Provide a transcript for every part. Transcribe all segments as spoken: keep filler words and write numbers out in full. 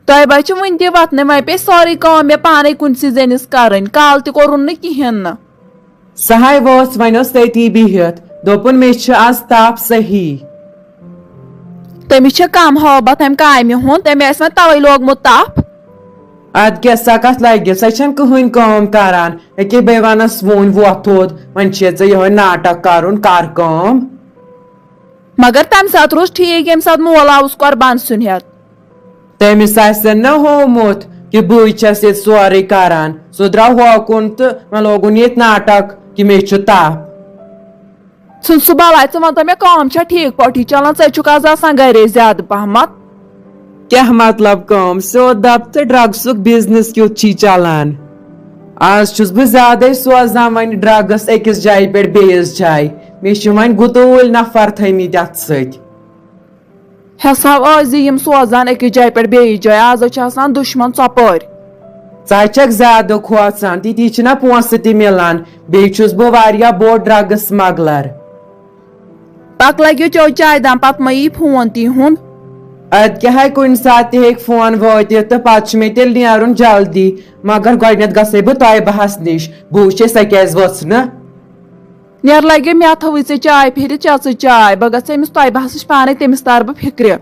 طیبہ چھِ وٕنہِ تہِ وتھنٕے، وۄنۍ پیٚیہِ سٲرٕے کٲم مےٚ پانے کُنسٕے زٔنِس کرٕنۍ، کالہٕ تہِ کوٚرُن نہٕ کِہیٖنۍ نہٕ۔ سہاے وٲژ وۄنۍ ٲس تٔتی بِہِتھ، دوٚپُن، "مےٚ چھِ آز تپھ صحیح۔" تٔمِس چھےٚ کم ہٲبتھ امہِ کامہِ ہُنٛد، تٔمۍ آسہِ وۄنۍ توے لوگمُت تپھ۔ ادٕ کیٛاہ، سۄ کتھ لگہِ؟ سۄ چھنہٕ کٕہٕنۍ کٲم کران۔ أکے بے ونس وُنۍ وۄتھُد، وۄنۍ چھے ژےٚ یِہوے ناٹک کرُن، کر کٲم۔ مگر تمہِ ساتہٕ روٗز ٹھیٖک، ییٚمہِ ساتہٕ مول آوُس قۄربان سُنٛد ہٮ۪تھ۔ تٔمِس آسہِ نہ ہومُت کہِ بٕے چھَس ییٚتہِ سورُے کران۔ سُہ درٛاو ہوکُن تہٕ وۄنۍ لوگُن ییٚتہِ ناٹک کہِ مےٚ چھُ تپھ۔ ژھٕن سُہ بلاے، ژٕ وَن تہٕ مےٚ، کٲم چھا ٹھیٖک پٲٹھی چلان؟ ژٕ چھُکھ آز آسان گرے زیادٕ پہمتھ۔ کیٛاہ مطلب کٲم؟ سیوٚد دپ تہٕ ڈرگسُک بزنس کیُتھ چھی چلان؟ آز چھُس بہٕ زیادے سوزان وۄنۍ ڈرگس أکِس جایہِ پٮ۪ٹھ بیٚیِس جایہِ۔ مےٚ چھِ وۄنۍ گُتوٗلۍ نفر تھٲمٕتۍ اتھ سۭتۍ۔ حساب ٲسۍ زِ یِم سوزان أکِس جایہِ پٮ۪ٹھ بیٚیِس جایہِ، آز حظ چھِ آسان دُشمن ژۄپٲرۍ۔ ژٕ حظ چھکھ زیادٕ کھوژان، تِتی چھِنہ پونٛسہٕ تہِ مِلان، بیٚیہِ چھُس بہٕ واریاہ بوٚڑ ڈرگس سمگلر۔ پکھ لگیو چیو چایہِ دام، پتہٕ مہ یی فون تِہُنٛد۔ ادٕ کیٛاہ ہے، کُنہِ ساتہٕ تہِ ہیٚکہِ فون وٲتِتھ تہٕ پتہٕ چھُ مےٚ تیٚلہِ نیرُن جلدی، مگر گۄڈٕنٮ۪تھ گژھے بہٕ طیبہس نِش، بہٕ وٕچھے سۄ کیٛازِ وٲژ نہٕ۔ نیر لگے، مےٚ تھٲوٕے ژےٚ چاے پھیٖرِتھ، چےٚ ژٕ چاے، بہٕ گژھٕ أمِس طیبہس نِش پانے، تٔمِس تارٕ بہٕ فِکرِ۔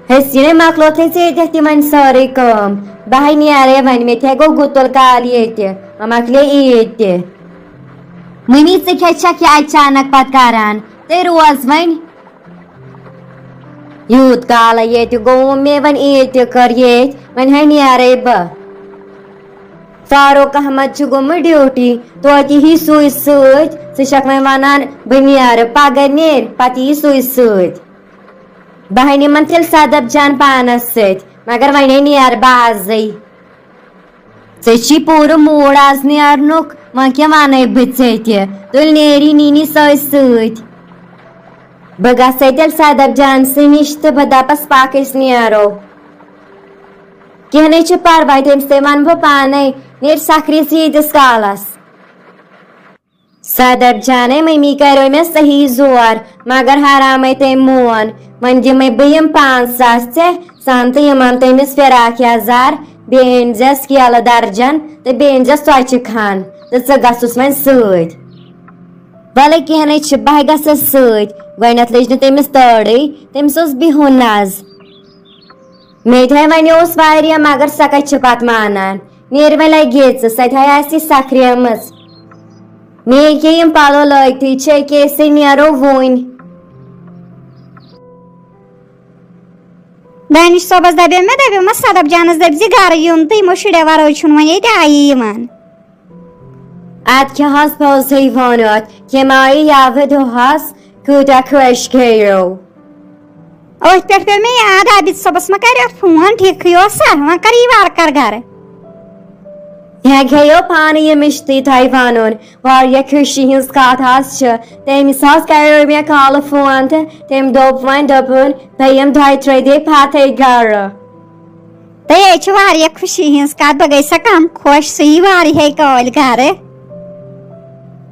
حسیٖنَے، مۄکلٲوتھٕے ژےٚ ییٚتٮ۪تھ تِمن سٲرٕے کٲم؟ بہٕ ہے نیرے وۄنۍ، مےٚ تہِ ہے گوٚو گُتُل کالہٕ ییٚتہِ، وۄنۍ مۄکلے عیٖد تہِ۔ مٔمی، ژٕ کیٛازِ چھکھ یہِ اچانک پتہٕ کران؟ تہٕ روز وۄنۍ۔ یوٗت کالہٕ ییٚتہِ گوٚوُم مےٚ، وۄنۍ عیٖد تہِ کٔر ییٚتۍ، وۄنۍ ہے نیرے بہٕ۔ فاروق احمد چھُ گوٚمُت ڈیوٹی، توتہِ یی سُے سۭتۍ۔ ژٕ چھکھ وۄنۍ ونان بہٕ نیرٕ، پگاہ نیر، پتہٕ یی سُے سۭتۍ۔ بہٕ ہے نِمن تیٚلہِ صدف جان پانس سۭتۍ، مگر وۄنۍ ہے نیر بہٕ آزٕے۔ ژےٚ چھی پوٗرٕ موٗڈ آز نیرنُک، وۄنۍ کیٛاہ وَنَے بہٕ ژےٚ تہِ؟ تُل نیری نِنی سۄے سۭتۍ۔ بہٕ گژھَے تیٚلہِ صدف جان سٕے نِش تہٕ بہٕ دَپَس، پَکھ أسۍ نیرو۔ کینٛہہ نَے چھُ پَرواے، تٔمِس تہِ وَنہٕ بہٕ پانَے، نیرِ سَکھرِ ییٖتِس کالَس۔ صدف جانَے، مٔمی کَریو مےٚ صحیح زور، مگر حرامَے تٔمۍ مون۔ وۄنۍ دِمَے بہٕ یِم پانٛژھ ساس ژےٚ، ژٕ اَن تہٕ یِم اَن تٔمِس فراک یَزار، بیٚیہِ أنۍ زٮ۪س کیلہٕ درجن تہٕ بیٚیہِ أنۍ زٮ۪س ژۄچہِ کھنٛڈ تہٕ ژٕ گژھُس وۄنۍ سۭتۍ۔ وَلہٕ کینٛہہ نَے چھِ، بہٕ گژھس سۭتۍ۔ گۄڈٕنٮ۪تھ لٔج نہٕ تٔمِس تٲرٕے، تٔمِس اوس بِہُن نَز۔ مےٚ تہِ ہے وَنیوس واریاہ، مگر سۄ کَتہِ چھِ پَتہٕ مانان؟ نیرِ وۄنۍ لگے ژٕ، سۄ تہِ ہے آسہِ سکھریمٕژ۔ مےٚ ییٚکیٛاہ یِم پَلو لٲگتھٕے چھِ، ییٚکیٛاہ أسے نیرو وُنۍ۔ دانش صٲبَس دَپیو مےٚ، دَپیومَس صدف جانَس دَپہِ زِ گَرٕ یُن تہٕ یِمو شُرٮ۪و وَرٲے چھُنہٕ وۄنۍ ییٚتہِ آیی یِوان۔ اَدٕ کیٛاہ حظ پوٚزٕے ووٚنُتھ، کیٚمۍ آیہِ یَوٕ دۄہَس، کۭتیٛاہ خۄش گٔیو۔ أتھۍ پٮ۪ٹھ پیوٚو مےٚ یاد، عابد صٲبَس ما کَرِ اَتھ فون، ٹھیٖکھٕے اوسا؟ وۄنۍ کَر یی وارٕ کارٕ گَرٕ۔ مےٚ گٔیو پانہٕ یہِ مِشتٕے تۄہہِ وَنُن، واریاہ خوشی ہٕنٛز کَتھ حظ چھِ۔ تٔمِس حظ کَریو مےٚ کالہٕ فون تہٕ تٔمۍ دوٚپ وۄنۍ، دوٚپُن، بہٕ یِمہٕ دۄیہِ ترٛےٚ دۄہہِ پَتَے گَرٕ۔ تہٕ یے چھِ واریاہ خوشی ہٕنٛز کَتھ، بہٕ گٔے سا کَم خۄش، سُہ یی واریاہے کٲلۍ گَرٕ۔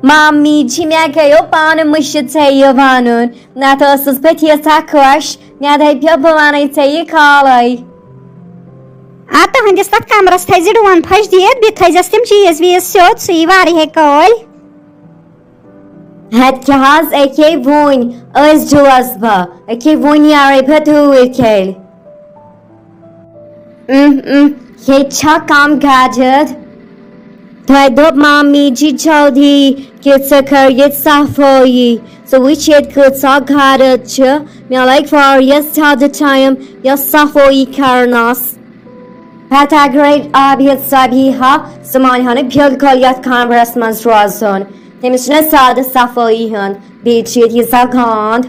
مامی جی، مےٚ گٔیو پانہٕ مٔشِتھ ژےٚ یہِ وَنُن، نَتہٕ ٲسٕس بہٕ تیٖژاہ خۄش، مےٚ دَپیو بہٕ وَنَے ژےٚ یہِ کالَے۔ آ، تُہٕنٛدِس تَتھ کَمرَس تھٲیزِ ڈون پھَش دِتھ، بیٚیہِ تھٲیزٮ۪س تِم چیٖز ویٖز سیوٚد، سُہ یی واریاہے کٲلۍ۔ ہتہِ کیٛاہ حظ، أکے وُنۍ ٲسۍ جوس بہٕ، أکے وُنۍ یارے بہٕ توٗرۍ کھیلہِ۔ اۭں، اۭں، ییٚتہِ چھا کم گاجر؟ تۄہہِ دوٚپ مامی جی جلدی کہِ ژٕ کر ییٚتہِ صفٲیی، ژٕ وٕچھ ییٚتہِ کۭژاہ گارد چھِ، مےٚ لگہِ واریاہ زیادٕ ٹایم یتھ صفٲیی کرنس۔ پتہٕ اگرے عابد صٲب یی ہا، سُہ مانہِ ہا نہٕ بالکل یتھ کمرس منٛز روزُن۔ تٔمِس چھُنہ زیادٕ صفٲیی ہُنٛد، بیٚیہِ چھِ ییٚتہِ ییٖژاہ گانٛد۔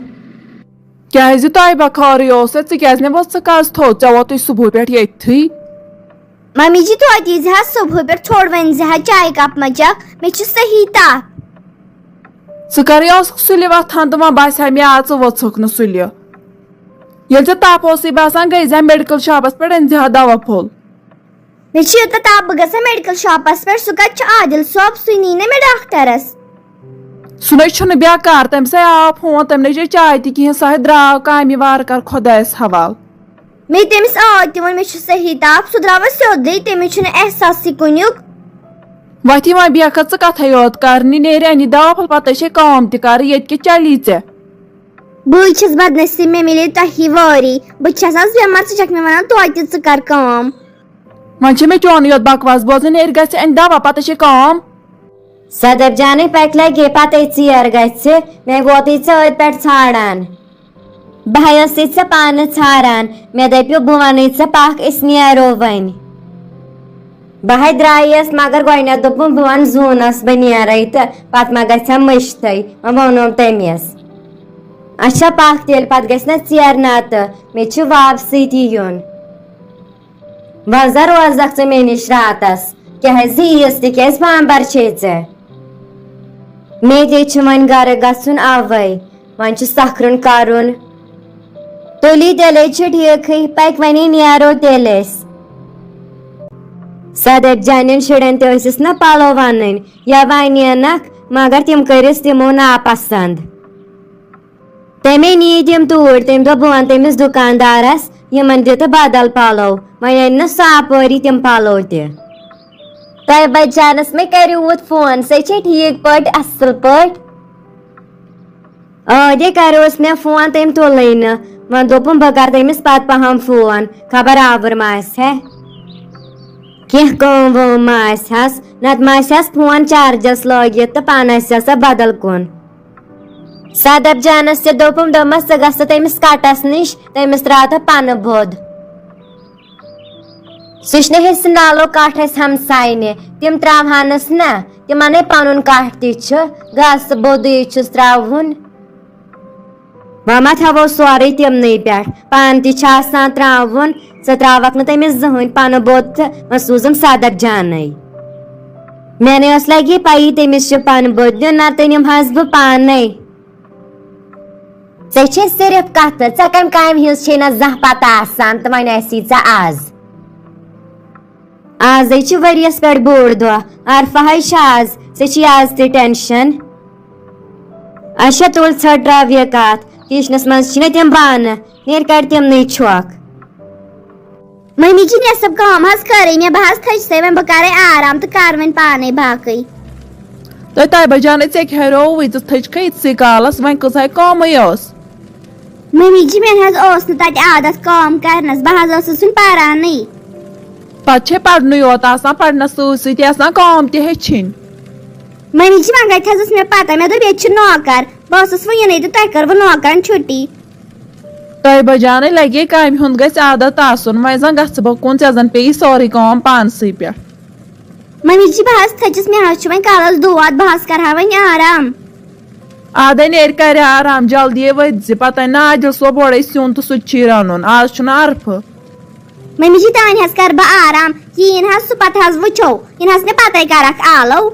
کیٛازِ طیبہ، خٲرٕے اوسے؟ ژٕ کیٛازِ نہٕ ؤژھٕکھ آز تھوٚد؟ ژےٚ ووتُے صُبحہٕ پٮ۪ٹھ ییٚتھٕے۔ ممی جی، توتہِ ییٖزِ ہا صُبحہٕ پٮ۪ٹھ، تھوڑ ؤنۍ زِ ہا چایہِ کپ مہ چکھ، مےٚ چھُ صحیح تپھ۔ ژٕ کَرٕے ٲسٕکھ سُلہِ وۄتھان تہٕ وۄنۍ باسہِ ہا مےٚ آز ژٕ ؤژھٕکھ نہٕ سُلہِ۔ ییٚلہِ ژےٚ تپھ اوسُے باسان، گٔے زِ ہا میڈیکل شاپس پٮ۪ٹھ، أنۍ زِ ہا دوا پھوٚل۔ مےٚ چھُ یوٗتاہ تپھ، بہٕ گژھٕ ہا میڈیکل شاپس پٮ۪ٹھ، سُہ کتہِ چھُ عادل صٲب؟ سُے نی نہ مےٚ ڈاکٹرس۔ سُہ نَے چھُنہٕ بیکار، تٔمِس ہے آو فون، تٔمۍ نَے چے چاے تہِ کِہیٖنۍ، سُہ ہے درٛاو کامہِ وارٕ کارٕ خۄدایَس حوالہٕ۔ مےٚ تٔمِس آو تہِ ووٚن، مےٚ چھُ صحیح تاپھ، سُہ درٛاو وۄنۍ سیوٚدُے، تٔمِس چھُنہٕ احساسٕے کُنیُک۔ وۄتھی وۄنۍ بیکھ ژٕ کَتھَے یوت کَرنہِ، نیرِ اَنہِ دوا پھوٚل، پَتَے چھے کٲم تہِ کَرٕنۍ، ییٚتہِ کیٛاہ چَلی ژےٚ؟ بٕے چھَس بدنصیٖب، مےٚ مِلے تۄہی وٲری، بہٕ تہِ چھَس آز بٮ۪مار، ژٕ چھَکھ مےٚ وَنان توتہِ ژٕ کَر کٲم۔ وۄنۍ چھِ مےٚ چون یوت بکواس بوزٕنۍ، نیرِ گژھِ اَنہِ دوا، پَتَے چھے کٲم۔ صدف جانٕے پکہِ لگے پتے ژیر گژھِ، مےٚ ووتُے ژٕ أتھۍ پٮ۪ٹھ ژھانڈان۔ بہٕ ہا ٲسٕے ژےٚ پانہٕ ژھانڈان، مےٚ دٔپِو بہٕ وَنَے ژےٚ پکھ أسۍ نیرو وۄنۍ۔ بہٕ ہا درٛایس، مگر گۄڈٕنٮ۪تھ دوٚپُن بہٕ وَنہٕ زوٗنس بہٕ نیرے تہٕ پتہٕ ما گژھٮ۪م مٔشتھٕے، وۄنۍ ووٚنُم تٔمِس۔ اچھا پکھ تیٚلہِ، پتہٕ گژھِ نہ ژیر نتہٕ، مےٚ چھُ واپسٕے تہِ یُن۔ وۄنۍ زن روزکھ ژٕ مےٚ نِش راتس، کیٛازِ عیٖذ تہِ کیٛازِ بامبر چھے ژےٚ؟ مےٚ تہِ چھُ وۄنۍ گرٕ گژھُن اوے، وۄنۍ چھُ سکھرُن کرُن۔ تُلِو تیٚلے چھُ ٹھیٖکھٕے، پکہِ وۄنی نیرو تیٚلہِ أسۍ۔ صدف جانٮ۪ن شُرٮ۪ن تہِ ٲسِس نہ پلو وونٕنۍ، یا ونینکھ، مگر تِم کٔرِس تِمو ناپسند۔ تٔمۍ نی تِم توٗرۍ۔ تٔمۍ دوٚپ، بہٕ وَنہٕ تٔمِس دُکاندارَس، یِمَن دِ تہٕ بدل پَلو۔ وۄنۍ أنۍ نہٕ سۄ اَپٲری تِم پَلو تہِ۔ تۄہہِ بَچانَس مےٚ کَریوٗوُت فون، سۄ چھےٚ ٹھیٖک پٲٹھۍ، اَصٕل پٲٹھۍ؟ آ، دے کَریوس مےٚ فون، تٔمۍ تُلٕے نہٕ۔ وۄنۍ دوٚپُن، بہٕ کَرٕ تٔمِس پَتہٕ پَہَم فون، خبر آوُر ما آسہِ ہے۔ کینٛہہ کٲم وٲم ما آسہِ ہَس، نَتہٕ ما آسہِ ہَس فون چارجَس لٲگِتھ تہٕ پانہٕ آسہِ ہَس سۄ بدل کُن۔ صدف جانس تہِ دوٚپُم، دوٚپمس، ژٕ گژھ تٔمِس کٹس نِش، تٔمِس تراو تہٕ پنہٕ بود۔ سُہ چھُنہٕ ہیٚسہِ نالو کٹھ اَسہِ ہمساینہِ، تِم تراوہانس نہ، تِمنے پنُن کٹھ تہِ چھُ، گاسہٕ بوٚدُے چھُس تراوُن۔ وۄنۍ ما تھاوو سورُے تِمنٕے پٮ۪ٹھ، پانہٕ تہِ چھِ آسان تراوُن، ژٕ تراوکھ نہٕ تٔمِس زٕہٕنۍ پنہٕ بود تہٕ وۄنۍ سوٗزُم صدف جانٕے۔ مےٚ نے ٲس لگی پَیی تٔمِس چھُ پنہٕ بود دیُن، نتہٕ نِمہٕ ہس بہٕ پانے۔ ژےٚ چھے صرف کتھٕ، ژےٚ کمہِ کامہِ ہٕنٛز چھے نہ زانٛہہ پتہ آسان تہٕ وۄنۍ آسی ژےٚ آز۔ آزے چھُ ؤریَس پٮ۪ٹھ بوٚڑ دۄہ، عرفہ ہے چھُ آز، ژےٚ چھُے آز تہِ ٹینشن۔ اچھا تُل ژھٕٹ تراو یہِ کتھ، کچنس منٛز چھِنہ تِم بانہٕ، نیرِ کڑ تِمنٕے چھۄکھ۔ ممی جی، مےٚ سب کٲم حظ کٔرٕے مےٚ، بہٕ حظ تھٔچسَے وۄنۍ، بہٕ کَرَے آرام تہٕ کَرٕ وۄنۍ پانَے باقٕے۔ تہٕ طیبہ جانٕے، ژےٚ کھیرووٕے، ژٕ تھٔچکھٕے یِتسٕے کالَس، وۄنۍ کۭژاہ کٲمٕے ٲس؟ ممی جی، مےٚ نہ حظ اوس نہٕ تَتہِ عادت کٲم کَرنَس، بہٕ حظ ٲسٕس وۄنۍ پَرانٕے۔ پَتہٕ چھے پَرنُے یوت آسان، پَرنَس سۭتۍ سۭتۍ آسان کٲم تہِ ہیٚچھِنۍ۔ ممی جی، وۄنۍ کَتہِ حظ ٲس مےٚ پَتہ، مےٚ دوٚپ ییٚتہِ چھُ نوکَر، بہٕ ٲسٕس وٕنی نَے تہٕ تۄہہِ کٔروٕ نوکرَن چھُٹی۔ طیبہ جانٕے، لگے کامہِ ہُنٛد گژھِ عادت آسُن، وۄنۍ زن گژھٕ بہٕ کُن، ژےٚ زن پیٚیی سٲرٕے کٲم پانسٕے پٮ۪ٹھ۔ ممی جی، بہٕ حظ تھٔچِس، مےٚ حظ چھُ وۄنۍ کلس دود، بہٕ حظ کرٕ ہا وۄنۍ آرام۔ آدے نیرِ کرِ آرام، جلدی ؤتھۍ زِ، پتہٕ انہِ نہٕ عادل صٲب اورے سیُن تہٕ سُہ تہِ چھُے رنُن، آز چھُنہٕ عرفہٕ۔ ممی جی، تانۍ حظ کرٕ بہٕ آرام، یہِ یِن حظ سُہ پتہٕ حظ وٕچھو، یِن حظ مےٚ پتے کرکھ آلو۔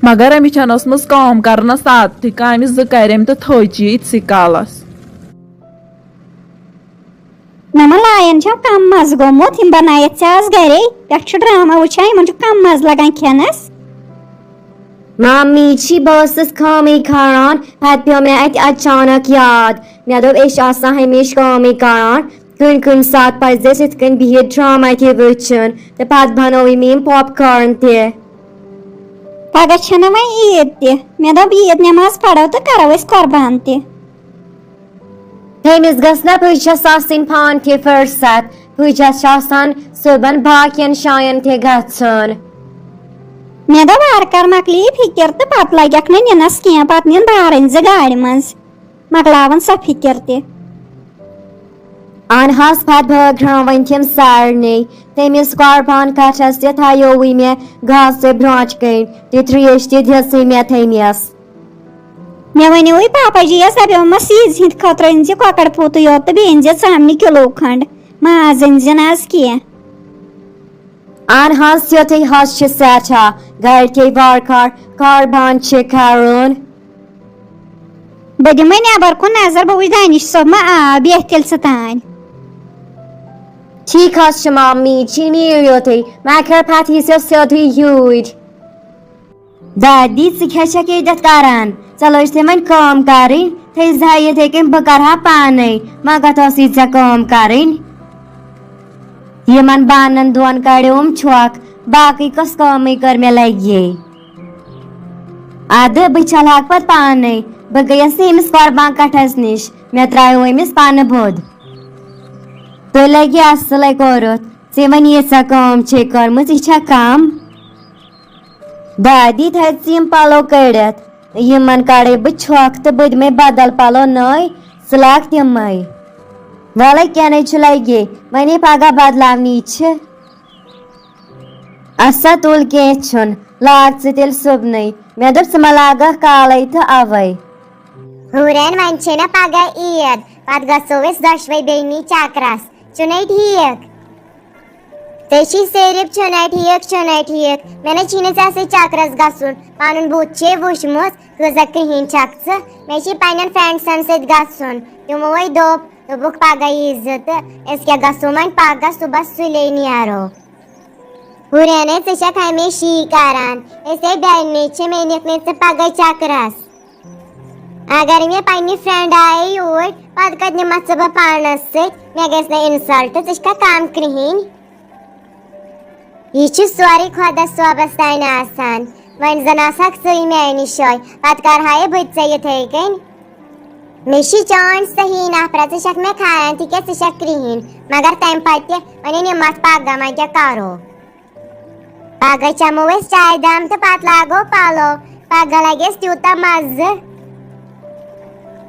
مگر أمِس چھَنہٕ ٲسمٕژ کٲم کرنس عادتٕے، کامہِ زٕ کرِ أمۍ تہٕ تھٔچ یہِ یِتسٕے کالس۔ نہ ما لایَن چھَم کم مَزٕ گوٚمُت، یِم بنایَتھ ژےٚ آز گرے، پٮ۪ٹھ چھُ ڈرامہ وٕچھان، یِمن چھُ کم مَزٕ لگان کھٮ۪نس۔ مامی جی، بہٕ ٲسٕس کٲمٕے کھاران، پتہٕ پیوٚو مےٚ اَتہِ اچانک یاد، مےٚ دوٚپ أسۍ چھِ آسان ہمیشہِ کٲمٕے کھاران، کُنہِ کُنہِ ساتہٕ پزِ اَسہِ یِتھ کٔنۍ بِہِتھ ڈرامہ تہِ وٕچھُن، تہٕ پتہٕ بنووُے مےٚ یِم پاپ کارن تہِ۔ پگاہ چھَنہ وۄنۍ عیٖد تہِ، مےٚ دوٚپ عیٖد نٮ۪ماز پرو تہٕ کرو أسۍ قربان تہِ۔ تٔمِس گٔژھ نہ پُجس آسٕنۍ پانہٕ تہِ فرصت، پُجس چھُ آسان صُبحن باقین جاین تہِ گژھُن۔ مےٚ دوٚپ، وارٕ کارٕ مۄکلہِ یہِ فِکِر تہٕ پتہٕ لگٮ۪کھ نہٕ نِنس کینٛہہ، پتہٕ نِن بارٕنۍ زٕ گاڑِ منٛز، مۄکلاون سۄ فِکِر تہِ۔ اہن حظ، پتہٕ بٲگراوٕنۍ تِم سارنٕے۔ تٔمِس قربان کٹھس تہِ تھایووٕے مےٚ گاسہٕ برونٛٹھ کنۍ، تہٕ تریش تہِ دِژٕے مےٚ تٔمِس۔ مےٚ ؤنِوٕے پاپا جی یَس، دَپیومَس عیٖد ہِنٛدِ خٲطرٕ أنۍ زِ کۄکَر پوٗتُے یوت تہٕ بیٚیہِ أنۍ زِ ژامنہِ کِلوٗ کھنٛڈ، ماز أنۍ زِ نہٕ آز کینٛہہ۔ اہن حظ، تیُتھُے حظ چھِ سٮ۪ٹھاہ، گرِ کے وارٕ کارٕ کاربان چھِ کرُن۔ بہٕ دِمَے نٮ۪بر کُن نظر، بہٕ وٕچھِ دانِش صٲب ما آو، بیٚہہ تیٚلہِ ژٕ تانۍ۔ ٹھیٖک حظ چھُ مامی، چینی یوتُے، مگر پتہٕ ییٖزیو سیوٚدُے یوٗرۍ۔ دادی، ژٕ کیٛاہ چھَکھ ییٚتٮ۪تھ کران؟ ژےٚ لٲج تٔمۍ وۄنۍ کٲم کرٕنۍ، تھٲیزِ ہا یِتھَے کٔنۍ، بہٕ کرٕ ہا پانے، وۄنۍ کَتھ ٲسٕے ژےٚ کٲم کرٕنۍ؟ یِمن بانن دۄن کڑیوم چھۄکھ، باقٕے کۄس کٲمٕے کٔر مےٚ لگہِ۔ ادٕ بہٕ چھلہٕ ہاکھ پتہٕ پانے، بہٕ گٔیس نہٕ أمِس قۄربان کٹھس نِش، مےٚ ترٛایو أمِس پنہٕ بوٚد۔ تُہۍ لگہِ اصلے کوٚرُتھ، ژےٚ وۄنۍ ییٖژاہ کٲم چھے کٔرمٕژ، یہِ چھا کم؟ دادی تھٲے ژٕ یِم پلو کٔڑِتھ، یِمن کڑے بہٕ چھۄکھ تہٕ بہٕ دِمے بدل پلو نٔے، ژٕ لاگ تِمے۔ وَلے کینٛہہ نَے چھُ لگے، وۄنۍ یی پگاہ بدلاونی چھِ۔ اَسا تُل کینٛہہ چھُنہٕ، لاگ ژٕ تیٚلہِ صُبنٕے۔ مےٚ دوٚپ ژٕ ما لاگکھ کالے تہٕ اَوَے۔ ہورٮ۪ن وۄنۍ چھے نہ پگاہ عیٖد، پتہٕ گژھو أسۍ دۄشوے بیٚنی چکرس، چھُنے ٹھیٖک؟ ژےٚ چھی صرف چھُنے ٹھیٖک، چھُنے ٹھیٖک۔ مےٚ نہ چھی نہٕ ژےٚ سۭتۍ چکرس گژھُن۔ پنُن بُتھ چھے وٕچھمُت، کۭژاہ کرٛہِنۍ چھکھ ژٕ۔ مےٚ چھی پننٮ۪ن فرینڈسن سۭتۍ گژھُن۔ تِموے دوٚپ، دوٚپُکھ پگاہ ییٖزِ تہٕ أسۍ کیٛاہ گژھو وۄنۍ پگاہ صُبحس سُلے نیرو۔ ہُرٮ۪نے، ژٕ چھکھ ہمیشہِ یی کران۔ أسے بیٚنہِ چھِ، مےٚ نِکھ نہٕ ژٕ پگاہ چکرس۔ اگر مےٚ پننہِ فرینڈ آیے یوٗرۍ، پتہٕ کتہِ نِمتھ ژٕ بہٕ پانس سۭتۍ؟ مےٚ گژھِ نہ انسلٹ، ژٕ چھکھا کم کرٛہِنۍ؟ یہِ چھُ سورُے خۄدا صٲبس تانۍ آسان۔ وۄنۍ زن آسہکھ ژٕے میانہِ جایہِ، پتہٕ کرہایے بہٕ تہِ ژےٚ یِتھے کٔنۍ۔ مےٚ چھِ چٲنۍ صحیح نفرت، ژٕ چھکھ مےٚ کھاران، تِکیازِ ژٕ چھکھ کرٛہِنۍ۔ مگر تمہِ پتہٕ تہِ وۄنۍ نِمتھ پگاہ، وۄنۍ کیٛاہ کرو؟ پگاہ چمو أسۍ چایہِ دام تہٕ پتہٕ لاگو پلو۔ پگاہ لگہِ اَسہِ تیوٗتاہ مزٕ۔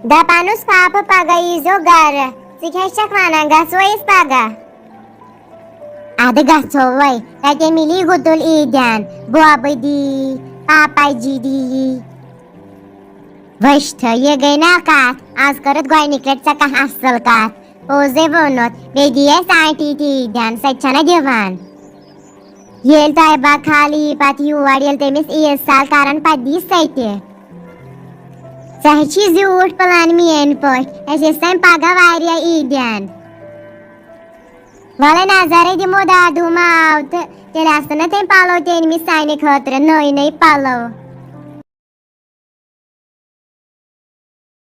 دپان اوس پاپہٕ، پگاہ ییٖزیو گرٕ۔ ژٕ کیٛاہ چھکھ ونان، گژھو أسۍ پگاہ؟ ادٕ گژھو وۄنۍ، تتے مِلی گُتُل عیٖدیان، بوبہٕ دی، پاپا جی دی۔ وٕچھ تہٕ، یہِ گٔے نا کتھ، از کٔرٕتھ گۄڈنِکۍ لٹہِ ژےٚ کانٛہہ اصل کتھ۔ پوٚزے ووٚنُتھ، بیٚیہِ دی اَسہِ آنٹی تہِ عیٖدیان، سۄ تہِ چھنہ دِوان۔ ییٚلہِ تۄہہِ بکھال یی پتہٕ یور، ییٚلہِ تٔمِس عیٖد سال کرن، پتہٕ دی سۄ تہِ۔ ژےٚ چھی زیوٗٹھ پلان میٲنۍ پٲٹھۍ، اَسہِ ٲسۍ تَمہِ پگاہ واریاہ عیٖدیان۔ وَلہٕ نظرے دِمو دادوٗ ما آو تہٕ تیٚلہِ آسن نہ تٔمۍ پَلو تہِ أنۍ مٕتۍ سانہِ خٲطرٕ، نٔے نٔے پَلو۔